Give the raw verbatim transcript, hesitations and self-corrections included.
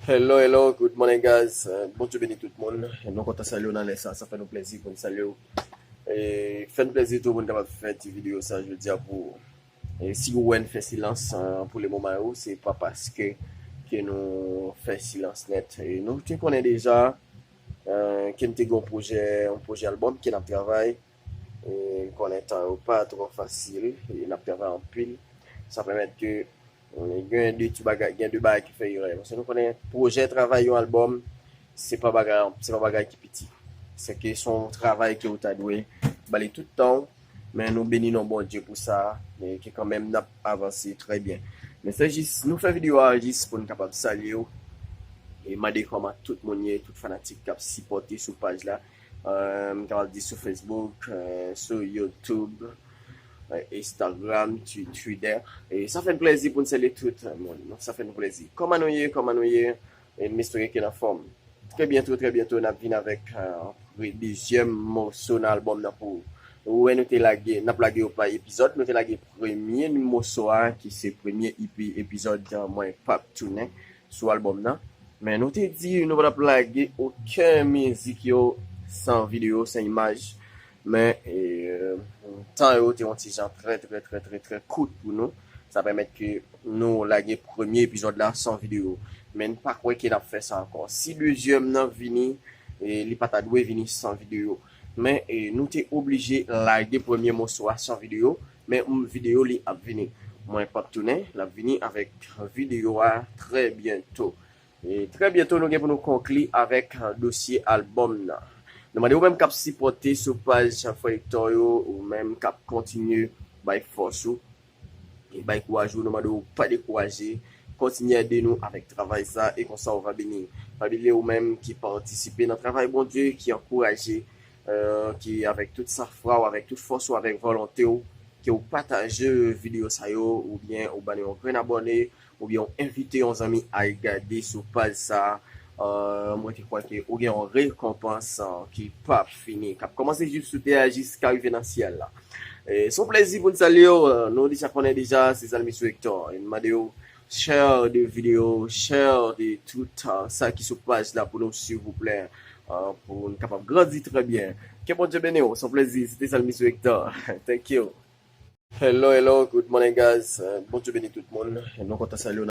Hello, hello, good morning, guys. Euh, Bondye beni tout moun. Nou kontan salye w nan lè sa. Sa fè nou plezi pou n salye w. E fè n plezi tou pou n kapab fè ti videyo sa jodi a pou ou. E si w wè n fè silans, euh, pou le moman yo, se pa paske ke nou fè silans nèt. E nou te konnen deja, euh, ke n te gen yon pwojè, yon pwojè albòm ke n ap travay. E konnen tan yo pa twò fasil, e n ap travay anpil. Sa pèmèt ke, e, gen de ti bagay, gen de bagay ki fè erè. Paske nou konnen pwojè travay yon albòm, se pa bagay, se pa bagay ki piti. Se ke se yon travay ke ou ta dwe ba li tout tan w, men nou beni non Bondye pou sa, e ke kanmenm n ap avanse trè byen. Men se jis, nou fè videyo a jis pou n kapab salye w, e mande kòman tout moun ye, tout fanatik k ap sipòte sou paj la. Euh, m kapab di sou Facebook, euh, sou YouTube, euh, Instagram, Twi-, Twitter. E sa fè n plezi pou n salye tout moun. Sa fè n plezi. Kòman nou ye? Kòman nou ye? E m espere ke n anfòm. Trè byento, trè byento, n ap vin avèk, euh, pre-, dezyèm moso nan albòm nan pou ou. Ou wè, nou te lage, n ap lage yo pa epizòd. Nou te lage premye moso a, ki se premye E P, epizòd, euh, Mwen p ap tounen sou albòm nan. Men nou te di nou pa t ap lage okenn mizik yo san videyo, san imaj. Men, e, tan yo te yon ti jan trè, trè, trè, trè, trè kout pou nou. Sa pèmèt ke nou lage premye epizòd la san videyo. Men n pa kwè ke n ap fè sa ankò. Si dezyèm nan vini, e, li pa ta dwe vini san videyo. Men, e, nou te oblije lage premye moso a san videyo. Men, m, videyo li ap vini. Mwen p ap tounen, l ap vini avèk videyo a trè byento. E trè byento, nou gen pou nou konkli avèk, euh, dosye albòm nan. Nou mande ou menm k ap sipòte sou paj Frè Hector yo, ou menm k ap kontinye bay fòs ou, e bay kouraj ou, nou mande ou pa dekouraje, kontinye ede nou avèk travay sa, e konsa ou va beni. Pa bliye ou menm ki patisipe nan travay Bondye, ki ankouraje, euh, ki avèk tout safra w, avèk tout fòs ou, avèk volonte w, ke w pataje videyo sa yo, oubyen ou ba nou yon grenn abòne, oubyen w envite yon zanmi al gade sou paj sa, euh, mwen te kwè ke ou gen yon rekonpans, euh, ki p ap fini, k ap kòmanse jis sou tè a jiska rive nan syèl la. E se yon plezi pou n salye w, euh, nou deja konnen deja, se Zalmisyo Hector. E n mande w share de videyo, share de tout, euh, sa ki sou paj la pou nou, silvouplè, euh, pou n kapab grandi trè byen. Ke Bondye beni w, se yon plezi, se te Zalmisyo Hector. Thank you. Hello, hello, good morning, guys. Euh, Bondye beni tout moun. Nou kontan salye w